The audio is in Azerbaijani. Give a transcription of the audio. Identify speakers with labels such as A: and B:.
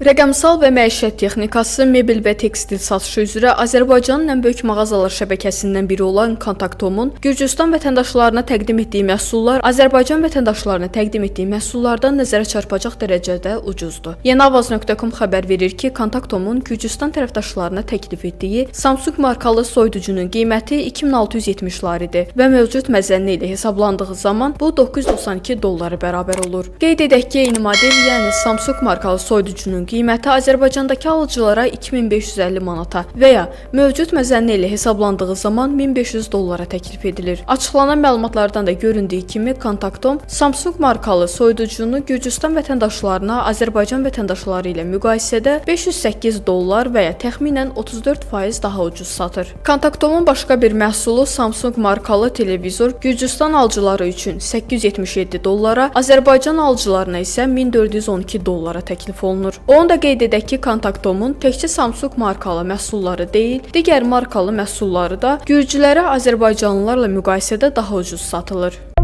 A: Rəqəmsal və məişət texnikası, mebel və tekstil satışı üzrə Azərbaycanın ən böyük mağazalar şəbəkəsindən biri olan Kontaktomun Gürcüstan vətəndaşlarına təqdim etdiyi məhsullar Azərbaycan vətəndaşlarına təqdim etdiyi məhsullardan nəzərə çarpacaq dərəcədə ucuzdur. Yeniavaz.com xəbər verir ki, Kontaktomun Gürcüstan tərəfdaşlarına təklif etdiyi Samsung markalı soyuducunun qiyməti 2670 laridir və mövcud məzənnə ilə hesablandığı zaman bu 992 dollara bərabər olur. Qeyd edək ki, eyni model, yəni Samsung markalı soyuducunun qiyməti Azərbaycandakı alıcılara 2550 manata və ya mövcud məzənnə ilə hesablandığı zaman 1500 dollara təklif edilir. Açıqlanan məlumatlardan da göründüyü kimi Kontaktom Samsung markalı soyuducunu Gürcüstan vətəndaşlarına Azərbaycan vətəndaşları ilə müqayisədə 508 dollar və ya təxminən 34% daha ucuz satır. Kontaktomun başqa bir məhsulu Samsung markalı televizor Gürcüstan alıcıları üçün 877 dollara, Azərbaycan alıcılarına isə 1412 dollara təklif olunur. Onu da qeyd edək ki, Kontaktomun təkcə Samsung markalı məhsulları deyil, digər markalı məhsulları da gürcülərə azərbaycanlılarla müqayisədə daha ucuz satılır.